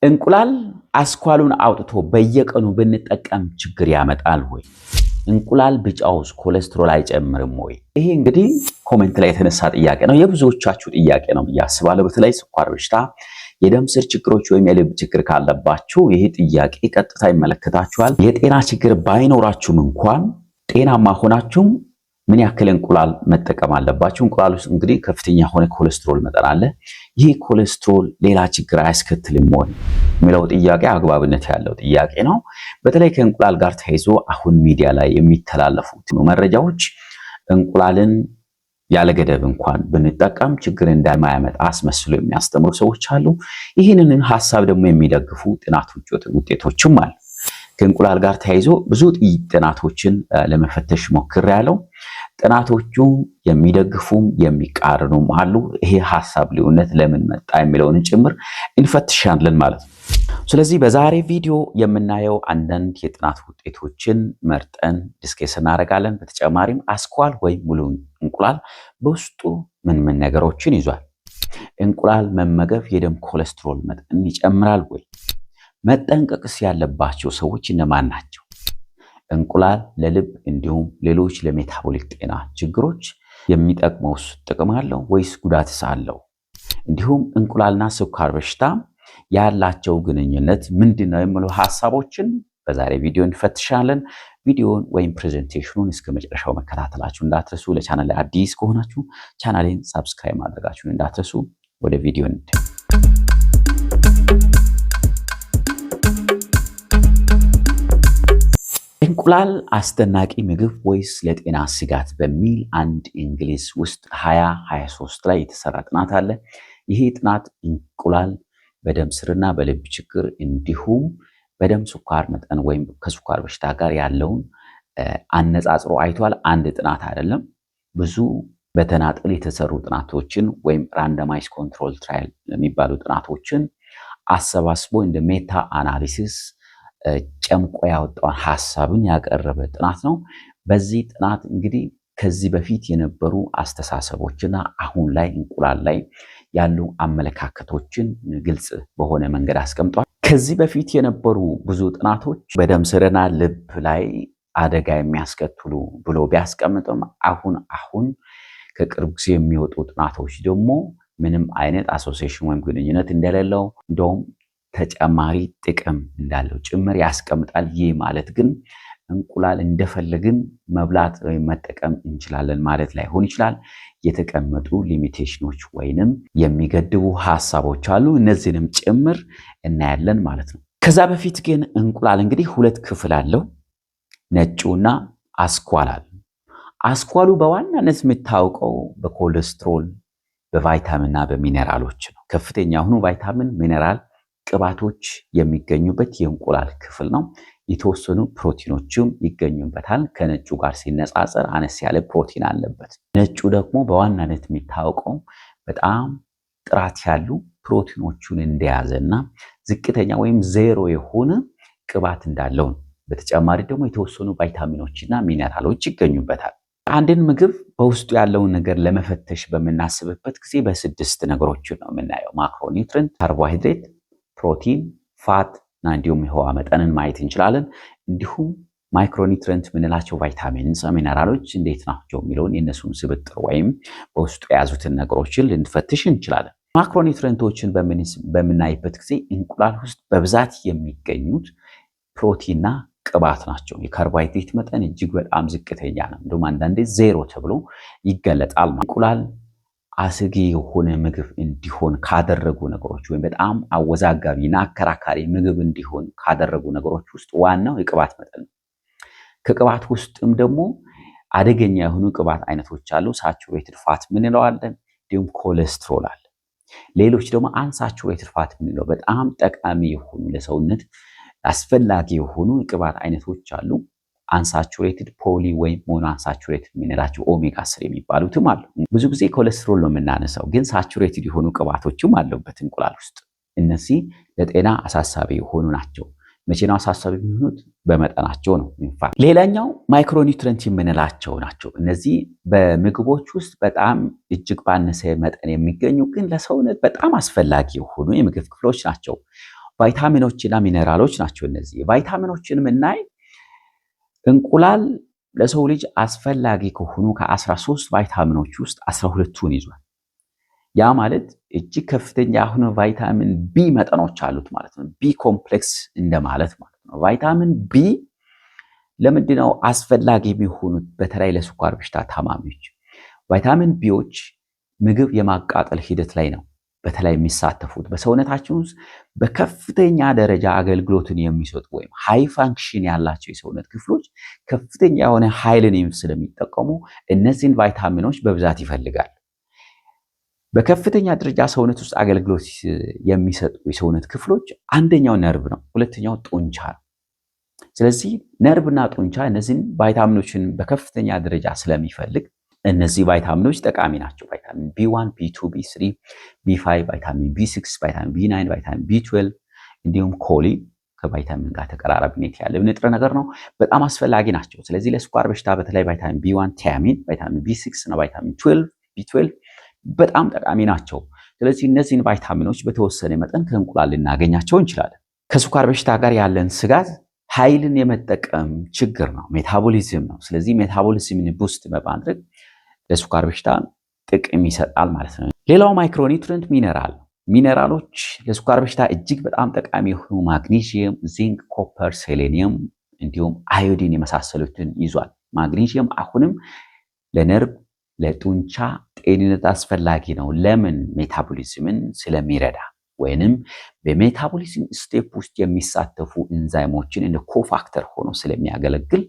እንቁላል አስኳሉን አውጥቶ በየቀኑ ብንጠቀም ችግር ያመጣል ወይ? እንቁላል ቢጫውስ ኮሌስትሮል አይጨምርም ወይ? ይሄ እንግዲህ comment ላይ የተነሳ ጥያቄ ነው። የብዙዎቻችሁ ጥያቄ ነው ብዬ አስባለሁ። በተለይ ስኳር በሽታ፣ የደም ስር ችግሮች ወይም የልብ ችግር ካለባችሁ ይሄ ጥያቄ ቀጥታ ይመለከታችኋል። የጤና ችግር ባይኖራችሁም እንኳን ጤናማ ሆናችሁም ምን ያክል እንቁላል መጠቀም አለባችሁ? እንቁላል ውስጥ እንግዲህ ከፍተኛ የሆነ ኮሌስትሮል መጠን አለ። ይህ ኮሌስትሮል ሌላ ችግር አያስከትልም ወይ የሚለው ጥያቄ አግባብነት ያለው ጥያቄ ነው። በተለይ ከእንቁላል ጋር ተያይዞ አሁን ሚዲያ ላይ የሚተላለፉት መረጃዎች እንቁላልን ያለ ገደብ እንኳን ብንጠቀም ችግር እንደማያመጣ አስመስሎ የሚያስተምሩ ሰዎች አሉ። ይህንን ሀሳብ ደግሞ የሚደግፉ ጥናቶች ውጤቶችም አሉ። ከእንቁላል ጋር ተያይዞ ብዙ ጥናቶችን ለመፈተሽ ሞክሬያለሁ። ጥናቶቹ የሚደግፉም የሚቃረኑም አሉ። ይሄ ሀሳብ ልዩነት ለምን መጣ የሚለውን ጭምር እንፈትሻለን ማለት ነው። ስለዚህ በዛሬ ቪዲዮ የምናየው አንዳንድ የጥናት ውጤቶችን መርጠን discuss እናደርጋለን። በተጨማሪም አስኳል ወይም ሙሉ እንቁላል በውስጡ ምን ምን ነገሮችን ይዟል? እንቁላል መመገብ የደም ኮሌስትሮል መጠን ይጨምራል ወይ? መጠንቀቅስ ያለባቸው ሰዎች እነማን ናቸው? እንቁላል ለልብ እንዲሁም ሌሎች ለ metabolic ጤና ችግሮች የሚጠቅመውስ ጥቅም አለው ወይስ ጉዳትስ አለው? እንዲሁም እንቁላልና ስኳር በሽታ ያላቸው ግንኙነት ምንድን ነው የሚሉ ሀሳቦችን በዛሬ ቪዲዮ እንፈትሻለን። ቪዲዮን ወይም presentation ኑን እስከ መጨረሻው መከታተላችሁ እንዳትረሱ። ለቻናል አዲስ ከሆናችሁ ቻናሌን subscribe ማድረጋችሁን እንዳትረሱ። ወደ ቪዲዮ እንሂድ። እንቁላል አስደናቂ ምግብ ወይስ ለጤና ስጋት በሚል አንድ እንግሊዝ ውስጥ 2023 ላይ የተሰራ ጥናት አለ። ይሄ ጥናት እንቁላል በደም ስርና በልብ ችግር እንዲሁም በደም ስኳር መጠን ወይም ከስኳር በሽታ ጋር ያለውን አነጻጽሮ አይቷል። አንድ ጥናት አይደለም፣ ብዙ በተናጠል የተሰሩ ጥናቶችን ወይም randomized control trial የሚባሉ ጥናቶችን አሰባስቦ እንደ meta analysis ጨምቆ ያወጣውን ሀሳብን ያቀረበ ጥናት ነው። በዚህ ጥናት እንግዲህ ከዚህ በፊት የነበሩ አስተሳሰቦችና አሁን ላይ እንቁላል ላይ ያሉ አመለካከቶችን ግልጽ በሆነ መንገድ አስቀምጧል። ከዚህ በፊት የነበሩ ብዙ ጥናቶች በደም ስርና ልብ ላይ አደጋ የሚያስከትሉ ብሎ ቢያስቀምጥም አሁን አሁን ከቅርብ ጊዜ የሚወጡ ጥናቶች ደግሞ ምንም አይነት association ወይም ግንኙነት እንደሌለው፣ እንደውም ተጨማሪ ጥቅም እንዳለው ጭምር ያስቀምጣል። ይህ ማለት ግን እንቁላል እንደፈለግን መብላት ወይም መጠቀም እንችላለን ማለት ላይሆን ይችላል። የተቀመጡ limitation ኖች ወይንም የሚገድቡ ሀሳቦች አሉ። እነዚህንም ጭምር እናያለን ማለት ነው። ከዛ በፊት ግን እንቁላል እንግዲህ ሁለት ክፍል አለው፣ ነጩና አስኳል አለ። አስኳሉ በዋናነት የሚታወቀው በኮሌስትሮል፣ በቫይታሚንና በሚኔራሎች ነው። ከፍተኛ የሆኑ ቫይታሚን፣ ሚኔራል፣ ቅባቶች የሚገኙበት የእንቁላል ክፍል ነው። የተወሰኑ ፕሮቲኖችም ይገኙበታል። ከነጩ ጋር ሲነጻጸር አነስ ያለ ፕሮቲን አለበት። ነጩ ደግሞ በዋናነት የሚታወቀው በጣም ጥራት ያሉ ፕሮቲኖቹን እንደያዘ እና ዝቅተኛ ወይም ዜሮ የሆነ ቅባት እንዳለው ነው። በተጨማሪ ደግሞ የተወሰኑ ቫይታሚኖችና ሚኔራሎች ይገኙበታል። አንድን ምግብ በውስጡ ያለውን ነገር ለመፈተሽ በምናስብበት ጊዜ በስድስት ነገሮችን ነው የምናየው፦ macronutrient፣ ካርቦሃይድሬት፣ ፕሮቲን፣ fat እና እንዲሁም የውሃ መጠንን ማየት እንችላለን። እንዲሁም micronutrient የምንላቸው ቫይታሚንስ፣ ሚነራሎች እንዴት ናቸው የሚለውን የእነሱን ስብጥር ወይም በውስጡ የያዙትን ነገሮችን ልንፈትሽ እንችላለን። macronutrient ኦችን በምናይበት ጊዜ እንቁላል ውስጥ በብዛት የሚገኙት ፕሮቲንና ቅባት ናቸው። የካርቦሃይድሬት መጠን እጅግ በጣም ዝቅተኛ ነው። እንዲሁም አንዳንዴ ዜሮ ተብሎ ይገለጣል። እንቁላል አስጊ የሆነ ምግብ እንዲሆን ካደረጉ ነገሮች ወይም በጣም አወዛጋቢና አከራካሪ ምግብ እንዲሆን ካደረጉ ነገሮች ውስጥ ዋናው የቅባት መጠን ነው። ከቅባት ውስጥም ደግሞ አደገኛ የሆኑ ቅባት አይነቶች አሉ። Saturated fat ምንለው አለ፣ እንዲሁም ኮሌስትሮል አለ። ሌሎች ደግሞ unsaturated fat ምንለው በጣም ጠቃሚ የሆኑ፣ ለሰውነት አስፈላጊ የሆኑ የቅባት አይነቶች አሉ። Unsaturated፣ poly ወይም monounsaturated የምንላቸው omega 3 የሚባሉትም አሉ። ብዙ ጊዜ ኮሌስትሮል ነው የምናነሳው፣ ግን saturated የሆኑ ቅባቶችም አሉበት እንቁላል ውስጥ። እነዚህ ለጤና አሳሳቢ የሆኑ ናቸው። መቼ ነው አሳሳቢ የሚሆኑት? በመጠናቸው ነው። In fact ሌላኛው micronutrient የምንላቸው ናቸው። እነዚህ በምግቦች ውስጥ በጣም እጅግ ባነሰ መጠን የሚገኙ ግን ለሰውነት በጣም አስፈላጊ የሆኑ የምግብ ክፍሎች ናቸው። ቫይታሚኖችና ሚኔራሎች ናቸው። እነዚህ ቫይታሚኖችን የምናይ እንቁላል ለሰው ልጅ አስፈላጊ ከሆኑ ከ13 ቫይታሚኖች ውስጥ 12ቱን ይዟል። ያ ማለት እጅግ ከፍተኛ የሆነ ቫይታሚን B መጠኖች አሉት ማለት ነው። B complex እንደማለት ማለት ነው። ቫይታሚን B ለምንድነው አስፈላጊ የሚሆኑት? በተለይ ለስኳር በሽታ ታማሚዎች ቫይታሚን B ዎች ምግብ የማቃጠል ሂደት ላይ ነው በተለይ የሚሳተፉት። በሰውነታችን ውስጥ በከፍተኛ ደረጃ አገልግሎትን የሚሰጡ ወይም high function ያላቸው የሰውነት ክፍሎች ከፍተኛ የሆነ ኃይልን ስለሚጠቀሙ እነዚህን ቫይታሚኖች በብዛት ይፈልጋል። በከፍተኛ ደረጃ ሰውነት ውስጥ አገልግሎት የሚሰጡ የሰውነት ክፍሎች አንደኛው ነርቭ ነው፣ ሁለተኛው ጡንቻ ነው። ስለዚህ ነርቭና ጡንቻ እነዚህን ቫይታሚኖችን በከፍተኛ ደረጃ ስለሚፈልግ እነዚህ ቫይታሚኖች ጠቃሚ ናቸው። ቫይታሚን B1፣ B2፣ B3፣ B5፣ ቫይታሚን B6፣ ቫይታሚን B9፣ ቫይታሚን B12 እንዲሁም choline ከቫይታሚን ጋር ተቀራራቢነት ያለው ንጥረ ነገር ነው። በጣም አስፈላጊ ናቸው። ስለዚህ ለስኳር በሽታ በተለይ ቫይታሚን B1 thiamine፣ ቫይታሚን B6 እና ቫይታሚን B12 በጣም ጠቃሚ ናቸው። ስለዚህ እነዚህን ቫይታሚኖች በተወሰነ መጠን ከእንቁላል ልናገኛቸው እንችላለን። ከስኳር በሽታ ጋር ያለን ስጋት ኃይልን የመጠቀም ችግር ነው፣ metabolism ነው። ስለዚህ metabolism ን boost በማድረግ ለስኳር በሽታ ጥቅም ይሰጣል ማለት ነው። ሌላው micronutrient ሚነራል፣ ሚነራሎች ለስኳር በሽታ እጅግ በጣም ጠቃሚ የሆኑ ማግኒዥየም፣ ዚንክ፣ copper፣ ሴሌኒየም እንዲሁም አዮዲን የመሳሰሉትን ይዟል። ማግኒዥየም አሁንም ለነርቭ ለጡንቻ ጤንነት አስፈላጊ ነው። ለምን? metabolism ን ስለሚረዳ ወይንም በ metabolism step ውስጥ የሚሳተፉ ኢንዛይሞችን እንደ cofactor ሆኖ ስለሚያገለግል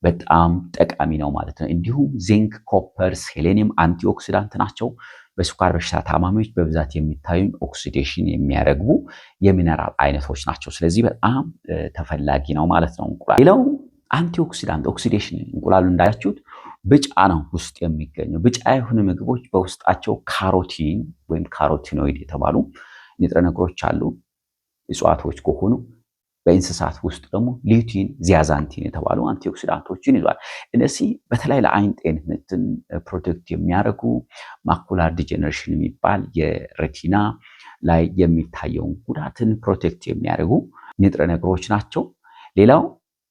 በጣም ጠቃሚ ነው ማለት ነው። እንዲሁም ዚንክ፣ copper፣ ሴሌኒየም antioxidant ናቸው። በስኳር በሽታ ታማሚዎች በብዛት የሚታዩ oxidation የሚያረግቡ የሚነራል አይነቶች ናቸው። ስለዚህ በጣም ተፈላጊ ነው ማለት ነው እንቁላል። ሌላው antioxidant oxidation፣ እንቁላሉ እንዳያችሁት ብጫ ነው ውስጥ የሚገኘው። ብጫ የሆኑ ምግቦች በውስጣቸው carotene ወይም carotenoid የተባሉ ንጥረ ነገሮች አሉ። እጽዋቶች ከሆኑ በእንስሳት ውስጥ ደግሞ lutein፣ zeaxanthin የተባሉ antioxidant ኦችን ይዟል። እነዚህ በተለይ ለአይን ጤንነትን protect የሚያደርጉ macular degeneration የሚባል የ retina ላይ የሚታየውን ጉዳትን protect የሚያደርጉ ንጥረ ነገሮች ናቸው። ሌላው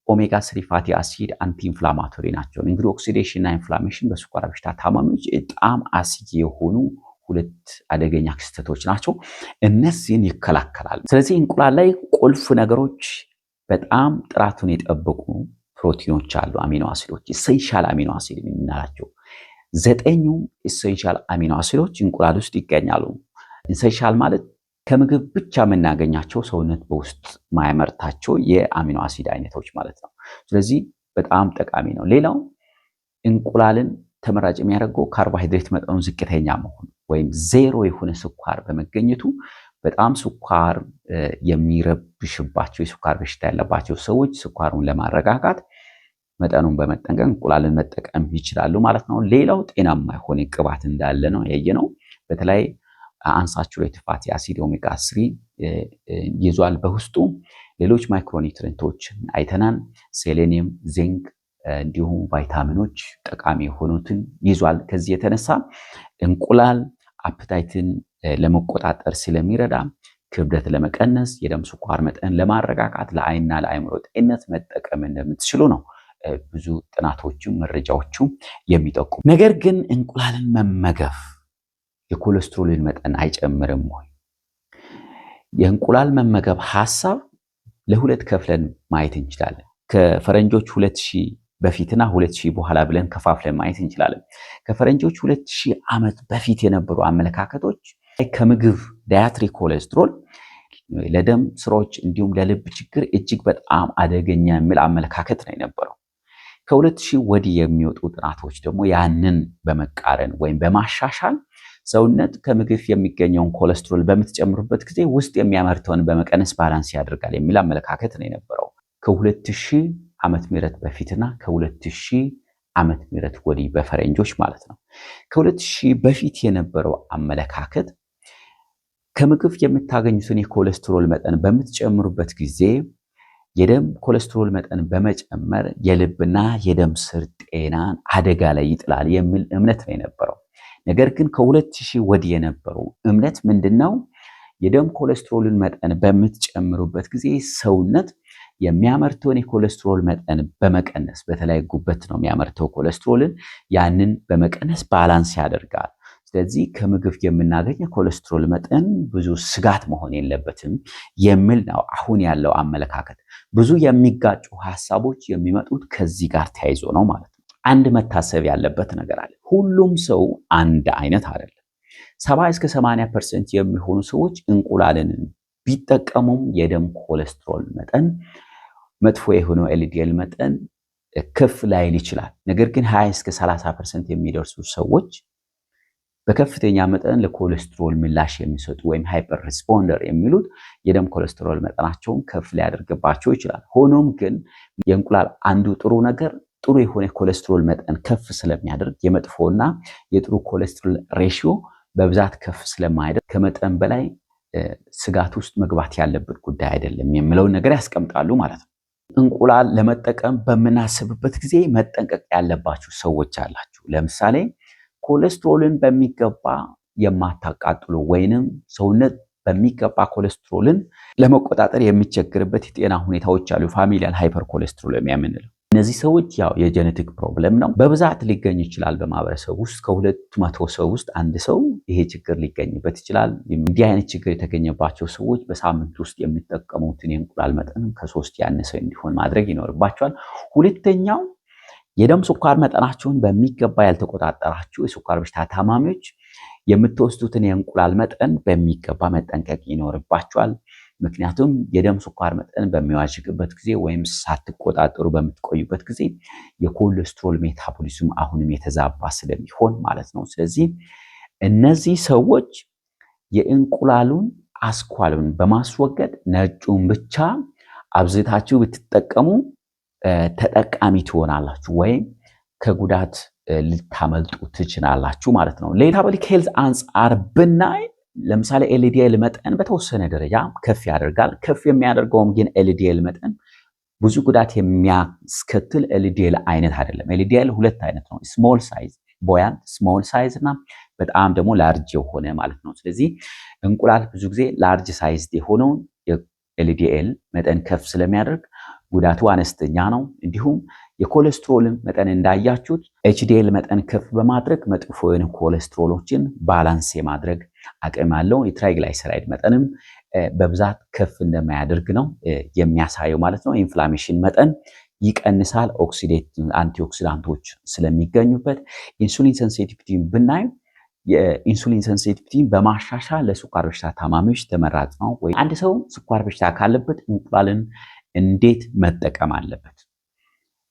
omega 3 fatty acid anti inflammatory ናቸው። እንግዲህ oxidation እና inflammation በስኳር በሽታ ታማሚዎች በጣም አስጊ የሆኑ ሁለት አደገኛ ክስተቶች ናቸው። እነዚህን ይከላከላል። ስለዚህ እንቁላል ላይ ቁልፍ ነገሮች በጣም ጥራቱን የጠበቁ ፕሮቲኖች አሉ፣ አሚኖ አሲዶች፣ essential amino acid የምንላቸው ዘጠኙ essential amino acid ኦች እንቁላል ውስጥ ይገኛሉ። essential ማለት ከምግብ ብቻ የምናገኛቸው ሰውነት በውስጥ ማያመርታቸው የ amino acid አይነቶች ማለት ነው። ስለዚህ በጣም ጠቃሚ ነው። ሌላው እንቁላልን ተመራጭ የሚያደርገው ካርቦሃይድሬት መጠኑ ዝቅተኛ መሆኑ ወይም ዜሮ የሆነ ስኳር በመገኘቱ በጣም ስኳር የሚረብሽባቸው የስኳር በሽታ ያለባቸው ሰዎች ስኳሩን ለማረጋጋት መጠኑን በመጠንቀቅ እንቁላልን መጠቀም ይችላሉ ማለት ነው። ሌላው ጤናማ የሆነ ቅባት እንዳለ ነው ያየነው። በተለይ unsaturated fatty acid omega 3 ይዟል በውስጡ። ሌሎች micronutrient ኦችን አይተናል። ሴሌኒየም፣ ዚንክ እንዲሁም ቫይታሚኖች ጠቃሚ የሆኑትን ይዟል። ከዚህ የተነሳ እንቁላል appetite ን ለመቆጣጠር ስለሚረዳ ክብደት ለመቀነስ፣ የደም ስኳር መጠን ለማረጋጋት፣ ለአይንና ለአእምሮ ጤንነት መጠቀም እንደምትችሉ ነው ብዙ ጥናቶቹም መረጃዎቹም የሚጠቁሙ። ነገር ግን እንቁላልን መመገብ የኮሌስትሮልን መጠን አይጨምርም ወይ? የእንቁላል መመገብ ሀሳብ ለሁለት ከፍለን ማየት እንችላለን። ከፈረንጆች 2000 በፊትና 2000 በኋላ ብለን ከፋፍለን ማየት እንችላለን። ከፈረንጆች 2000 ዓመት በፊት የነበሩ አመለካከቶች ከምግብ dietary cholesterol ለደም ስሮች እንዲሁም ለልብ ችግር እጅግ በጣም አደገኛ የሚል አመለካከት ነው የነበረው። ከ2000 ወዲህ የሚወጡ ጥናቶች ደግሞ ያንን በመቃረን ወይም በማሻሻል ሰውነት ከምግብ የሚገኘውን ኮሌስትሮል በምትጨምሩበት ጊዜ ውስጥ የሚያመርተውን በመቀነስ balance ያደርጋል የሚል አመለካከት ነው የነበረው። ከ2000 ዓመተ ምህረት በፊትና ከ2000 ዓመተ ምህረት ወዲህ በፈረንጆች ማለት ነው። ከ2000 በፊት የነበረው አመለካከት ከምግብ የምታገኙትን የኮሌስትሮል መጠን በምትጨምሩበት ጊዜ የደም ኮሌስትሮል መጠን በመጨመር የልብና የደም ስር ጤናን አደጋ ላይ ይጥላል የሚል እምነት ነው የነበረው። ነገር ግን ከ2000 ወዲህ የነበረው እምነት ምንድን ነው? የደም ኮሌስትሮልን መጠን በምትጨምሩበት ጊዜ ሰውነት የሚያመርተውን የኮሌስትሮል መጠን በመቀነስ፣ በተለይ ጉበት ነው የሚያመርተው ኮሌስትሮልን፣ ያንን በመቀነስ balance ያደርጋል። ስለዚህ ከምግብ የምናገኘው ኮሌስትሮል መጠን ብዙ ስጋት መሆን የለበትም የሚል ነው አሁን ያለው አመለካከት። ብዙ የሚጋጩ ሀሳቦች የሚመጡት ከዚህ ጋር ተያይዞ ነው ማለት ነው። አንድ መታሰብ ያለበት ነገር አለ። ሁሉም ሰው አንድ አይነት አይደለም። 70 እስከ 80% የሚሆኑ ሰዎች እንቁላልን ቢጠቀሙም የደም ኮሌስትሮል መጠን፣ መጥፎ የሆነው LDL መጠን ከፍ ላይል ይችላል። ነገር ግን 20 እስከ 30% የሚደርሱ ሰዎች በከፍተኛ መጠን ለኮሌስትሮል ምላሽ የሚሰጡ ወይም hyper responder የሚሉት የደም ኮሌስትሮል መጠናቸውን ከፍ ሊያደርግባቸው ይችላል። ሆኖም ግን የእንቁላል አንዱ ጥሩ ነገር ጥሩ የሆነ ኮሌስትሮል መጠን ከፍ ስለሚያደርግ፣ የመጥፎና የጥሩ ኮሌስትሮል ratio በብዛት ከፍ ስለማያደርግ ከመጠን በላይ ስጋት ውስጥ መግባት ያለበት ጉዳይ አይደለም የሚለውን ነገር ያስቀምጣሉ ማለት ነው። እንቁላል ለመጠቀም በምናስብበት ጊዜ መጠንቀቅ ያለባችሁ ሰዎች አላችሁ። ለምሳሌ ኮሌስትሮልን በሚገባ የማታቃጥሉ ወይንም ሰውነት በሚገባ ኮሌስትሮልን ለመቆጣጠር የሚቸግርበት የጤና ሁኔታዎች አሉ። Familial hypercholesterolemia የምንለው እነዚህ ሰዎች ያው የ genetic problem ነው፣ በብዛት ሊገኝ ይችላል። በማህበረሰብ ውስጥ ከ200 ሰው ውስጥ አንድ ሰው ይሄ ችግር ሊገኝበት ይችላል። እንዲህ አይነት ችግር የተገኘባቸው ሰዎች በሳምንት ውስጥ የሚጠቀሙትን የእንቁላል መጠን ከ3 ያነሰ እንዲሆን ማድረግ ይኖርባቸዋል። ሁለተኛው የደም ስኳር መጠናችሁን በሚገባ ያልተቆጣጠራችሁ የስኳር በሽታ ታማሚዎች የምትወስዱትን የእንቁላል መጠን በሚገባ መጠንቀቅ ይኖርባችኋል። ምክንያቱም የደም ስኳር መጠን በሚዋዥቅበት ጊዜ ወይም ሳትቆጣጠሩ በምትቆዩበት ጊዜ የኮሌስትሮል metabolism አሁንም የተዛባ ስለሚሆን ማለት ነው። ስለዚህ እነዚህ ሰዎች የእንቁላሉን አስኳሉን በማስወገድ ነጩን ብቻ አብዝታችሁ ብትጠቀሙ ተጠቃሚ ትሆናላችሁ ወይም ከጉዳት ልታመልጡ ትችላላችሁ ማለት ነው። Metabolic health አንጻር ብናይ ለምሳሌ LDL መጠን በተወሰነ ደረጃ ከፍ ያደርጋል። ከፍ የሚያደርገውም ግን LDL መጠን ብዙ ጉዳት የሚያስከትል LDL አይነት አይደለም። LDL ሁለት አይነት ነው። Small size buoyant small size እና በጣም ደግሞ large የሆነ ማለት ነው። ስለዚህ እንቁላል ብዙ ጊዜ large size የሆነውን የ LDL መጠን ከፍ ስለሚያደርግ ጉዳቱ አነስተኛ ነው። እንዲሁም የኮሌስትሮልን መጠን እንዳያችሁት HDL መጠን ከፍ በማድረግ መጥፎ የሆኑ ኮሌስትሮሎችን balance የማድረግ አቅም አለው። የ triglyceride መጠንም በብዛት ከፍ እንደማያደርግ ነው የሚያሳየው ማለት ነው። Inflammation መጠን ይቀንሳል፣ oxidate antioxidant ኦች ስለሚገኙበት። Insulin sensitivity ብናይ የ insulin sensitivity በማሻሻል ለስኳር በሽታ ታማሚዎች ተመራጭ ነው። ወይ አንድ ሰው ስኳር በሽታ ካለበት እንቁላልን እንዴት መጠቀም አለበት?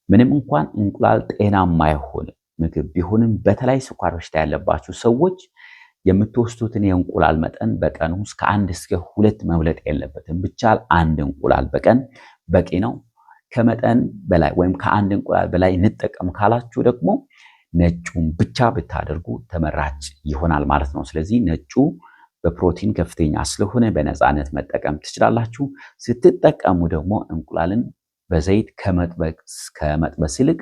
ምንም እንኳን እንቁላል ጤናማ የሆነ ምግብ ቢሆንም በተለይ ስኳር በሽታ ያለባቸው ሰዎች የምትወስዱትን የእንቁላል መጠን በቀን ውስጥ ከ1 እስከ 2 መብለጥ የለበትም። ቢቻል አንድ እንቁላል በቀን በቂ ነው። ከመጠን በላይ ወይም ከአንድ እንቁላል በላይ እንጠቀም ካላችሁ ደግሞ ነጩን ብቻ ብታደርጉ ተመራጭ ይሆናል ማለት ነው። ስለዚህ ነጩ በፕሮቲን ከፍተኛ ስለሆነ በነፃነት መጠቀም ትችላላችሁ። ስትጠቀሙ ደግሞ እንቁላልን በዘይት ከመጥበስ ይልቅ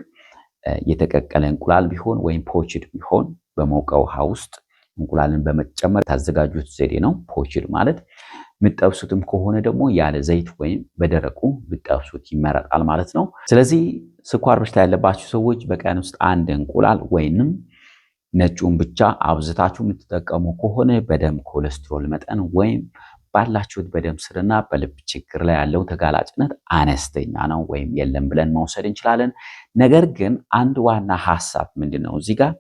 የተቀቀለ እንቁላል ቢሆን ወይም poached ቢሆን፣ በሞቀ ውሃ ውስጥ እንቁላልን በመጨመር ታዘጋጁት ዘዴ ነው። Poached ማለት የምትጠብሱትም ከሆነ ደግሞ ያለ ዘይት ወይም በደረቁ ብትጠብሱት ይመረጣል ማለት ነው። ስለዚህ ስኳር በሽታ ያለባችሁ ሰዎች በቀን ውስጥ አንድ እንቁላል ወይንም ነጩን ብቻ አብዝታችሁ የምትጠቀሙ ከሆነ በደም ኮሌስትሮል መጠን ወይም ባላችሁት በደም ስርና በልብ ችግር ላይ ያለው ተጋላጭነት አነስተኛ ነው ወይም የለም ብለን መውሰድ እንችላለን። ነገር ግን አንድ ዋና ሀሳብ ምንድን ነው፣ እዚህ ጋር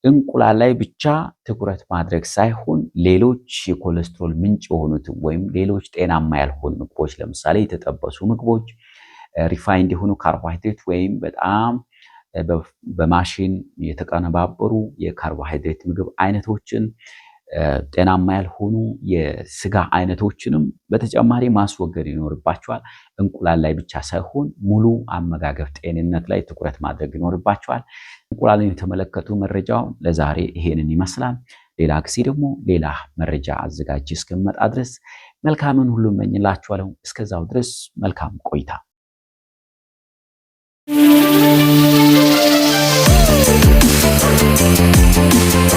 እንቁላል ላይ ብቻ ትኩረት ማድረግ ሳይሆን ሌሎች የኮሌስትሮል ምንጭ የሆኑትን ወይም ሌሎች ጤናማ ያልሆኑ ምግቦች፣ ለምሳሌ የተጠበሱ ምግቦች፣ refined የሆኑ ካርቦሃይድሬት ወይም በጣም በማሽን የተቀነባበሩ የካርቦሃይድሬት ምግብ አይነቶችን፣ ጤናማ ያልሆኑ የስጋ አይነቶችንም በተጨማሪ ማስወገድ ይኖርባቸዋል። እንቁላል ላይ ብቻ ሳይሆን ሙሉ አመጋገብ ጤንነት ላይ ትኩረት ማድረግ ይኖርባቸዋል። እንቁላልን የተመለከቱ መረጃው ለዛሬ ይሄንን ይመስላል። ሌላ ጊዜ ደግሞ ሌላ መረጃ አዘጋጅ እስከምመጣ ድረስ መልካምን ሁሉ እመኝላችኋለሁ። እስከዛው ድረስ መልካም ቆይታ።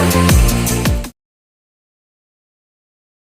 Thank you.